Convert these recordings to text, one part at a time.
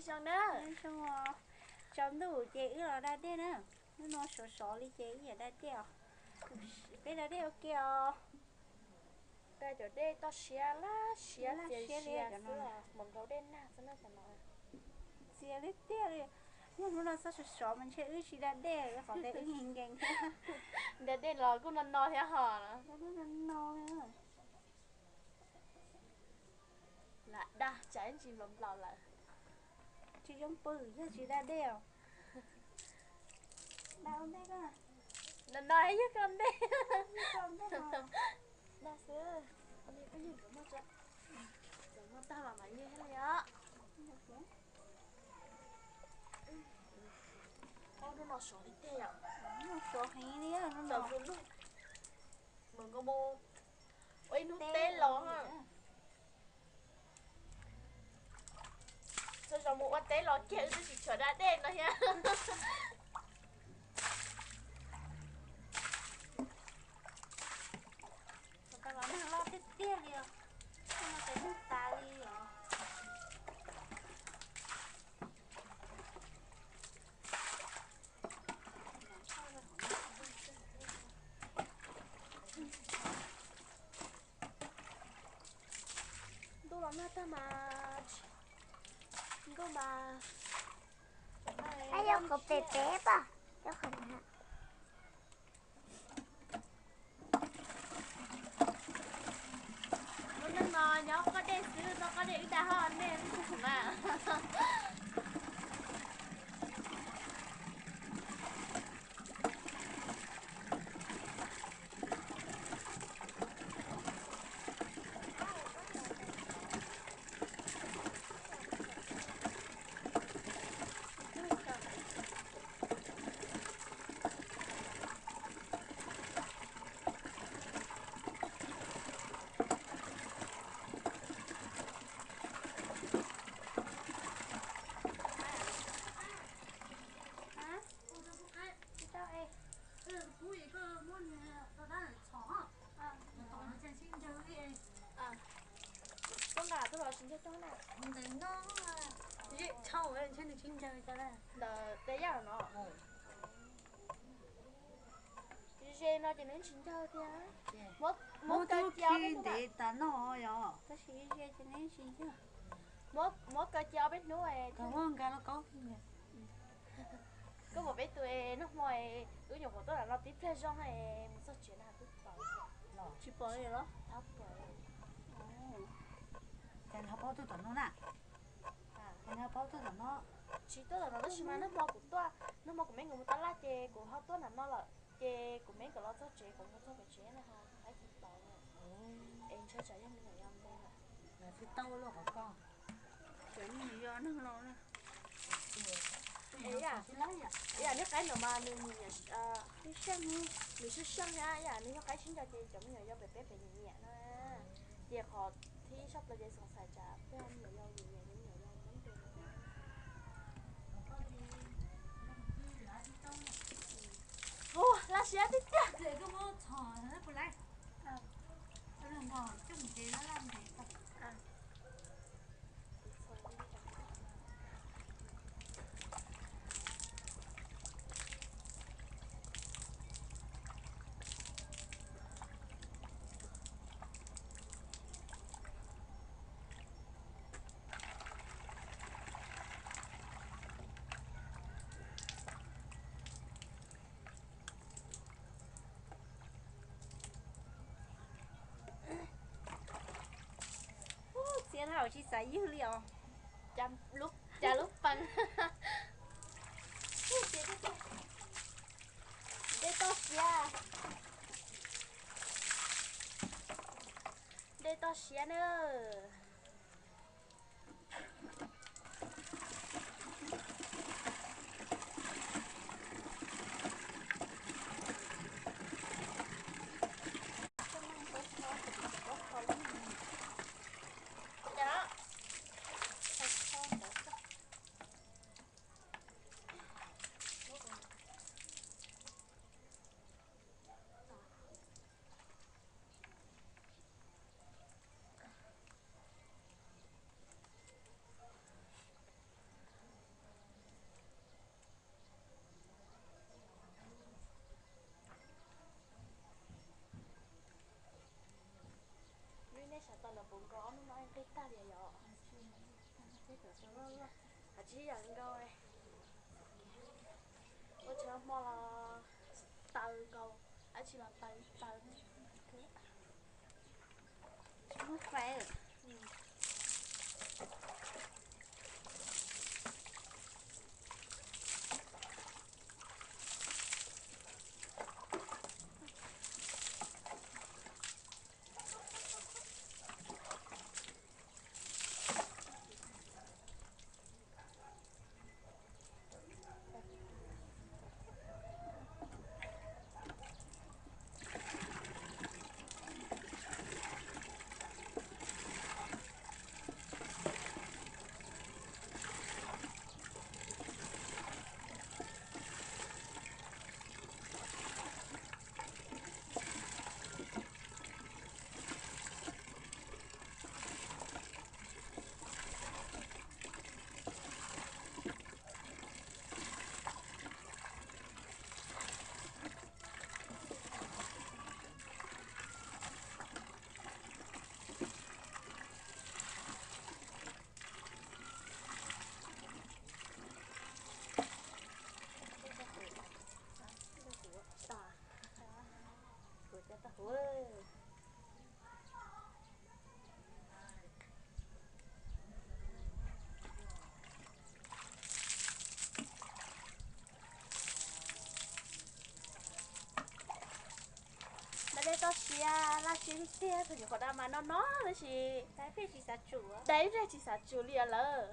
Zoo na. Tsaus ntuj ces wb los da dej na. Hnub no sov sov li ces wb yuav da dej os. Peb da dej ua ke os. Da cov dej toj siab laj siab txias zias xwb, hmoov nkaus dej nag xwb na cov no. Txias tiag tiag li. Yog hnub no txhob sov sov mas ntshe wb tsis da dej qhov tias wb nkees nkees thiab. Da dej los kuj no no thiab ho. Kuj no no. Lam dag tsam ib ntsis nplaum nplaum lawm. Tsis zoo pw yog tsis da dej os. Da ua ntej koj. No no yog koj ntej. Dag xwb. Koj yog cov muaj tag mas mas yog li os. Ob hnub no sov li tiag yom. Sov heev li. Mus nkaus mus ua ib hnub teb los. Txhua zaus mus ua teb los kiag wb twb tsis tshua da dej no thiab. Tab los nag loj tiag tiag li os. Tab no ces nag tas li os. Ntuj los nag tag mas, ntuj mas. Yog qhov pem pem pom, yog qhov Lub neej no nyob qoj dej xwb, tau qoj dej wb da hoj nej mas. Koj nqa tuaj los tsis ncaug na. Ntawm tej yaj no. Ze no ces nws tsis ncaug thiab. Muab kaw cia peb hnub na. Tab sis ze ces nws tsis ncaug. Muab kaw cia ob peb hnub. Koj pom peb tus nag hmo wb nyuam qhuav tuaj nram no tib pliag zog mus txog tsev na twb pom. Tsis pom li los? Cas nws ho paub tuaj tom no na? Cas nws ho paub tuaj tom no? Tsis tuaj tom no tab sis mas nag hmo kuv tuaj, nag hmo kuv me nkawd mus tab laj ces kuv ho tuaj nram no lawm ces kuv me nkawd los txog tsev, kuv mus txog pem tsev na ho qaib tsis tau. Es ntshe tsam yog me nyuam yau ntev lawm. Tsis tau los qhov ko. Cov me nyuam yau neeg laus na. Yam niag qaib no mas nws nyiam, nws sab sab thiab yam nws yog qaib sib nco ces cov me nyuam yau pem peb pem nyiam nyiam na. Ces qhov thib sab plaws ces xoom xaiv tsam peb me nyuam yau nyiam nyiam me nyuam yau muab ntes. Ua laj siab tiag tiag. Txiav thaum tsis xav ywg li os. Cas lub pees. Dej toj siab. Dej toj siab na. Tsis yam nkaus, ua tsis hmo los taws nkaus, dab tsi los taws taws. Tsis muaj fais. Npaj dej toj siab laj siab tiag tiag, thaum nyuam qhuav da mas no no tab sis dai ib pliag tsis xav tsum li os lawm.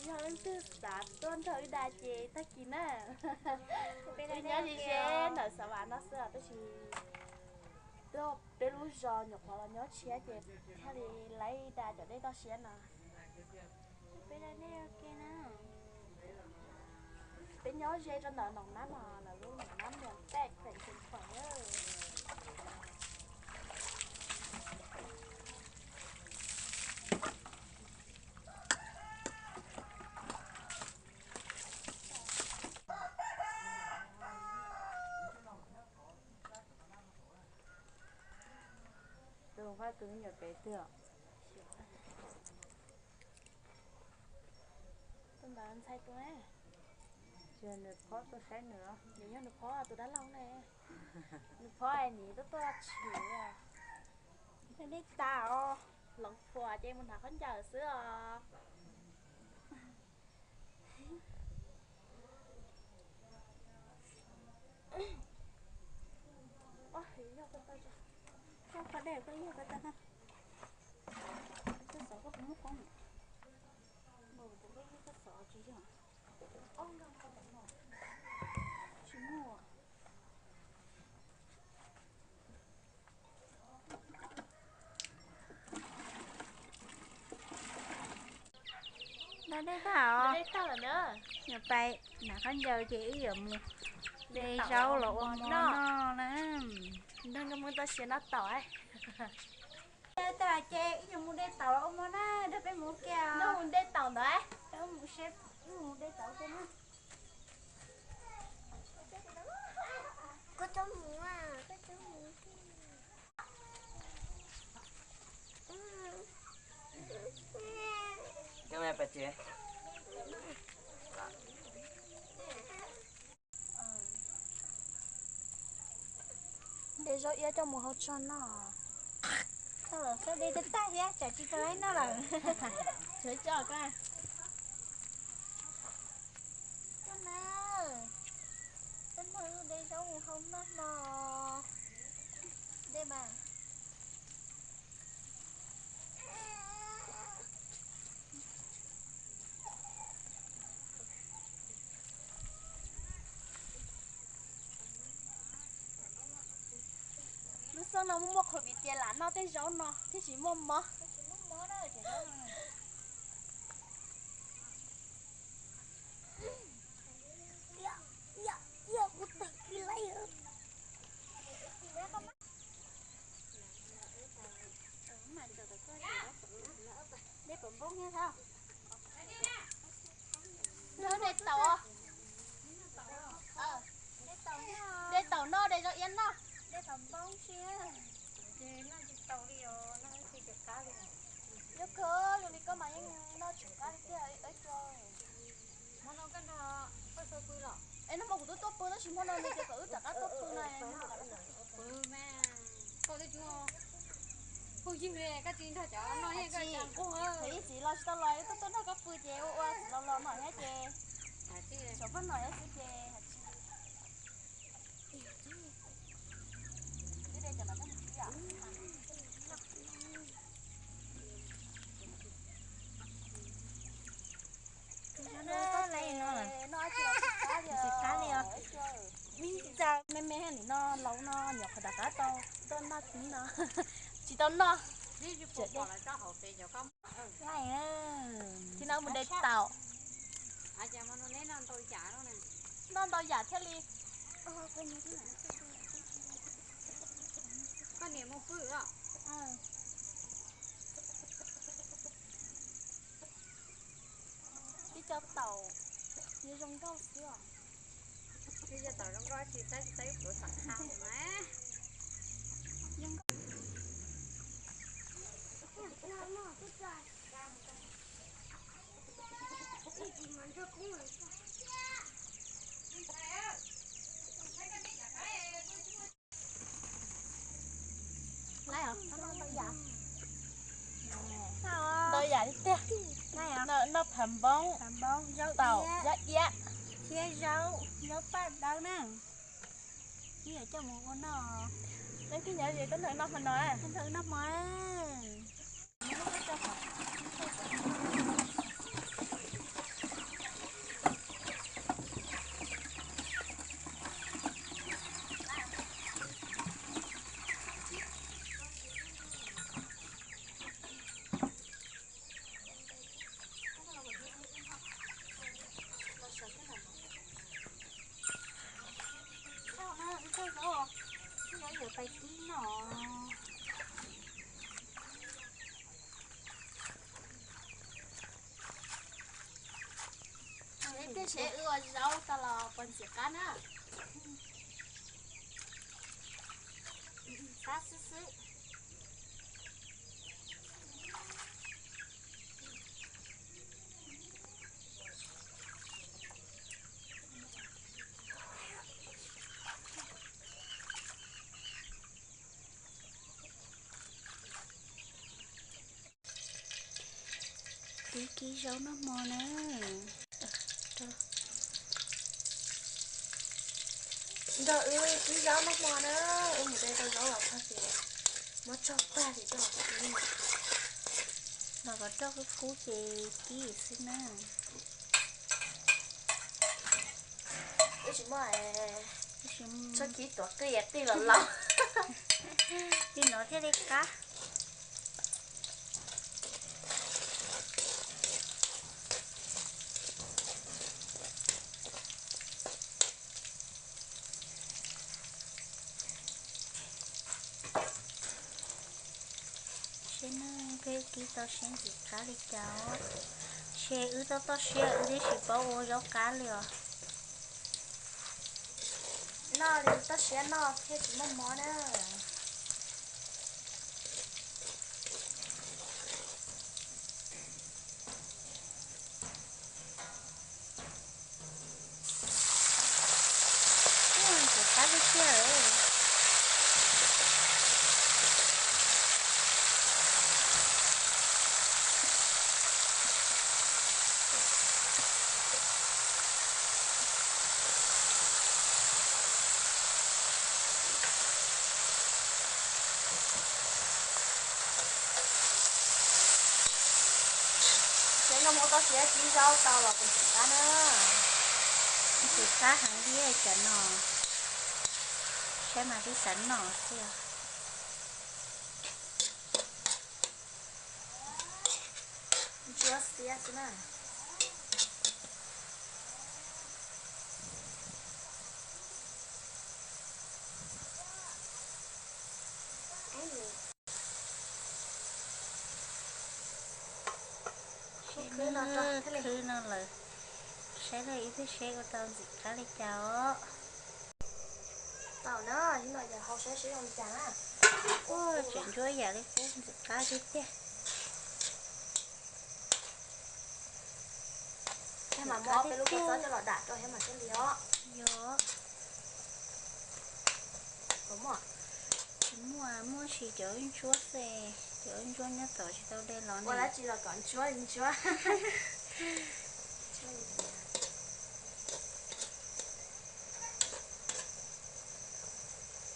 Yog leej twg xav tuaj nrog wb da ces tag kis na. Wb nyob ze ze ntawm Xav Vam no xwb os, tab sis tuaj peb lub zos nyuam qhuav los nyob tshiab ces thiaj li laib da cov dej toj siab no. Peb nyob ze rau ntawm Noom Nab no, lawv lub Noom Nab Muas Paj Kheem Xeev Khuam na. Tus Faj tus me nyuam pem twg os? Tus ntawd ntxhais tus ne. Tsis yog nws phob tuaj saib nws los? Nws yog nws phob tus dab laug ne. Nws phob es nim tuaj tuaj tshwm. Nws dej tas os, hloov phuam ces mus hnav khaub ncaws xwb os. Koj qhov dej koj yog koj tag na. Koj xov koj puas muab poob? Koj xov tsis yog. Tsis muaj. Da dej tag os. Nyuam pais hnav khaub ncaws ces wb yuav mus de zaub los ua mov noj na. Nrog nkauj Hmoob toj siab noj taum. Tag ces wb yuav mus de taum los ua mov na, nrog peb mus kiag. Nrog mus de taum ntawd. Mus de taum kiag na. Koj txhob mus, koj txhob mus. De zaub iab coj mus hau tsog noj. Tau lawm, de tag tag thiab tsam tsis tau ib noj lawm. Koj na, koj nrog wb de zaub mus hau noj hmo. De mas. Lub xyoo no muaj muaj qhov vim tias lam noj tej zaub no thiaj tsis muaj mob. Dej pom npoob thiab. Dej taum, dej taum noj, dej zaub iab noj. Dej pom npoob thiab. Ces noj tsis tau li os, noj ib pliag ces qab li. Koj tsis nrog cov no, thaum ib txiv los tsis tau los tuaj tuaj nrog koj pw ces ua ua txiv los los no thiab ces, tsoom poj no xwb ces. Tsis qab li os. Vim txaj me me nim no laus no nyuam qhuav rov qab tau tuaj noj tib no, tsis tau noj. Tsis no mus de taum. Noj ntau yam thiaj li. Koj niam mus pw os. Ib co taum yuav zoo nkauj xwb os. Ib co taum zoo nkauj tsis tau tsis tau ib puas xam qha mas. Ntau yam li tiag. Noj phav npoob, taum, zaub iab thiab zaub, zaub paj dawb na. Ib yam coj mus ua noj. Leej twg nyob ze tuaj nrog wb noj hmo no. Tuaj nrog wb noj hmo. Ib pliag seb wb ua zaub tau los puas ntxim qab na. Qab xwb xwb. Kib kib zaub noj hmo na. Nrog wb kib zaub noj hmo na, wb mus de tau zaub los txog ces muab tsog tag ces coj los kib. Los kom roj kub kub ces kib xwb na. Wb tsis muaj, tsis muaj txhob kib tuav qij, qij los laus. Li no thiaj li qab. Seb na, peb kib tau seb ntxim qab li cas os. Seb wb toj toj siab wb twb tsis paub ua zaub qab li os. Noj li toj siab noj thiaj tsis muaj mob na. Ntxim qab tiag tiag. Ces no mus toj siab kib zaub tau los puas ntxim qab na. Ntxim qab heev li cov no. Saib mas twb xav noj xwb. Ntsuab xiab xwb na. Khwb no lawm, saib na ib pliag seb ua tau ntxim qab li cas os. Tau na, ib no yog hau saib seb zoo li cas na. Ua tseem ntsuab yam li qub ntxim qab tiag tiag. Mas muab ob peb lub kua txob coj los dam rau thiab mas thiaj li os. Yog. Tsis muaj, muaj tsis cov ntsuab xwb. Cov ntsuab nyob tod tsis tau de los ua ne. Dab tsi los kom ntsuab ntsuab.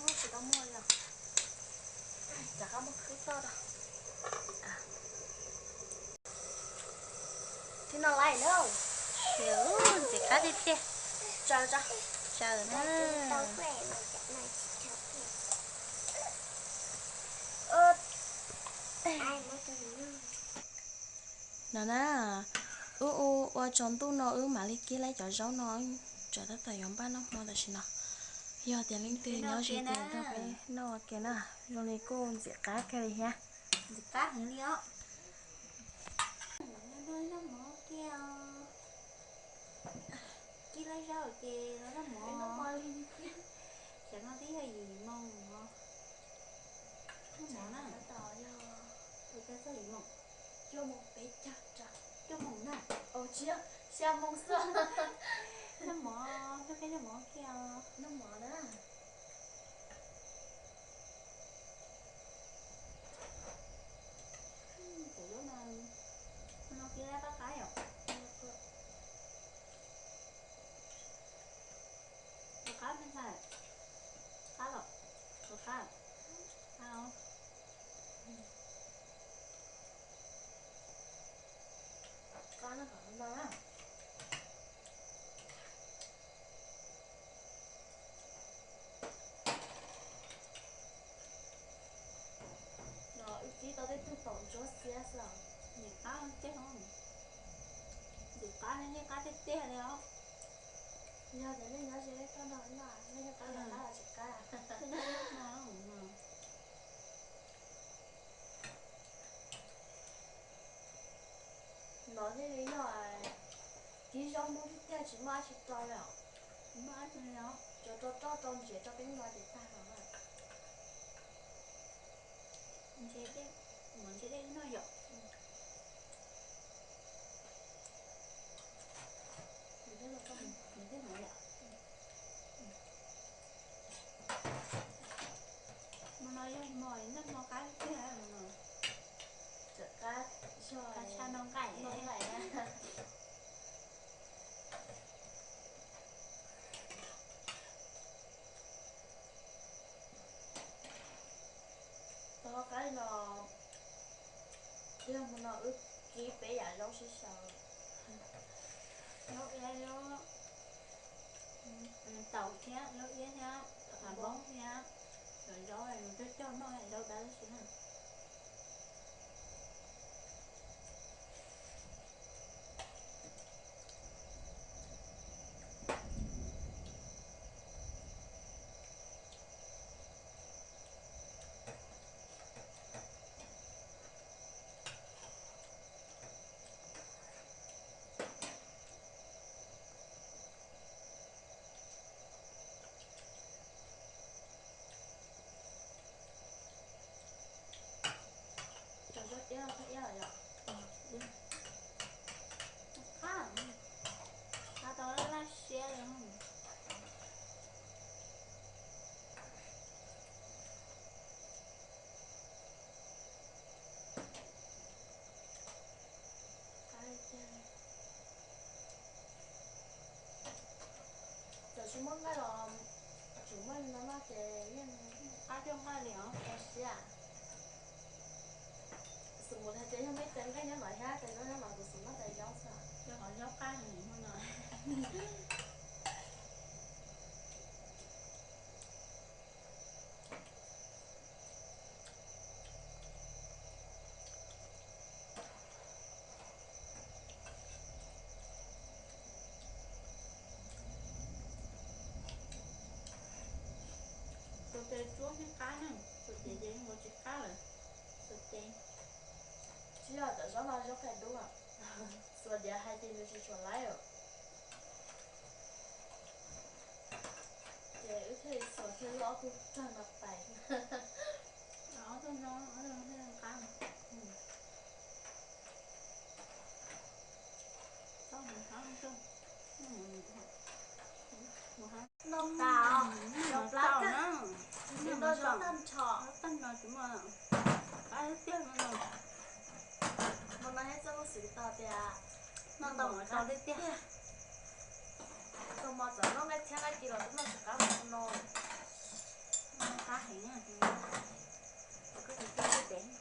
Tsis tau muaj li os. Rov qab muab khwb toj rau. Thib no laiv na. Ntxim qab tiag tiag. Tsaws tso. Tsaws na. No na, wb ua tsaus ntuj no wb mam li kib laib cov zaub no, tsam tab tom yuav npaj noj hmo tam sim no. Yog tias leej twg nyob ze tias nrog peb noj ua ke na, zoo li kuj ntxim qab kawg li thiab. Ntxim qab heev li os. Noj mov kiag. Kib laib zaub ces los noj mov. Xyov no twb yog yim moos os. Noj mov na. Ua cas txog yim moos? Cuaj moos peb caug rau. Cuaj moos na. Tsis yog, xya moos xwb. Noj mov, noj mov kiag. Noj mov na. Cov zaub no, no kib laib qab qab yom. Qab me ntxhais, qab los, qab, qab os. Qab no kom no na. No wb kib tau tej tug taum ntsuab xiab xwb os. Ntxim qab tiag, ntxim qab, nej qab tiag tiag li os. Yog tias nej nyob ze nej tuaj nrog wb noj, nej yog qab los qab los tsis qab. No thiaj li yog kib zaub hnub tiag tiag tsis muaj dab tsi rau li os. Tsis muaj dab tsi li os. Cov rau roj rau ntsev rau peb noj ces tag lawm. Ntsev dej, mus ntsev dej noj yom. Mus no yog hmo, noj hmo qab tiag no. Txawm qab, qab tshaj noj nqaij, noj nqaij na. Tau qab li no, yog hmo no wb kib peb yam zaub sib sau. Zaub iab, zaub taum thiab, zaub iab thiab, hav npoob thiab, cov zaub cog cog noj zaub dawb xwb na. Cov zaub iab thaj iab yom. Qab, qab tau laj laj siab li. Txawm tsis muaj nqaij los tsuas muaj li no noj ces yeej qab coj nqaij li os. Ua siab, xum mus hais tias yog peb tes nqaij nyob no thiab tes zaub nyob no kuv xum noj tes zaub xwb. Yog qhov zaub qab no. Xuas tes tsuab yeej qab na, xuas tes ces yeej ua tsis qab lawm. Xuas tes. Tsis yog cov zaub no zaub qia dub, xuas diav hais ces nws tsis tshua laib os. Ces wb thiaj li xuas thiaj li ob tug rog no pais. Ob tug no, ob tug no thiaj li qab. Noj tas, noj plab tag, tsis nto zaub tag nrho. Tag nrho tsis muaj, qab tiag no. Xwm tau tias noj tau mus rau lwm tiag. Txog hmo txawm noj nqaij txhiab nqaij ci los twb noj tsis qab mus no. Noj qab heev, koj tus tij lub pem.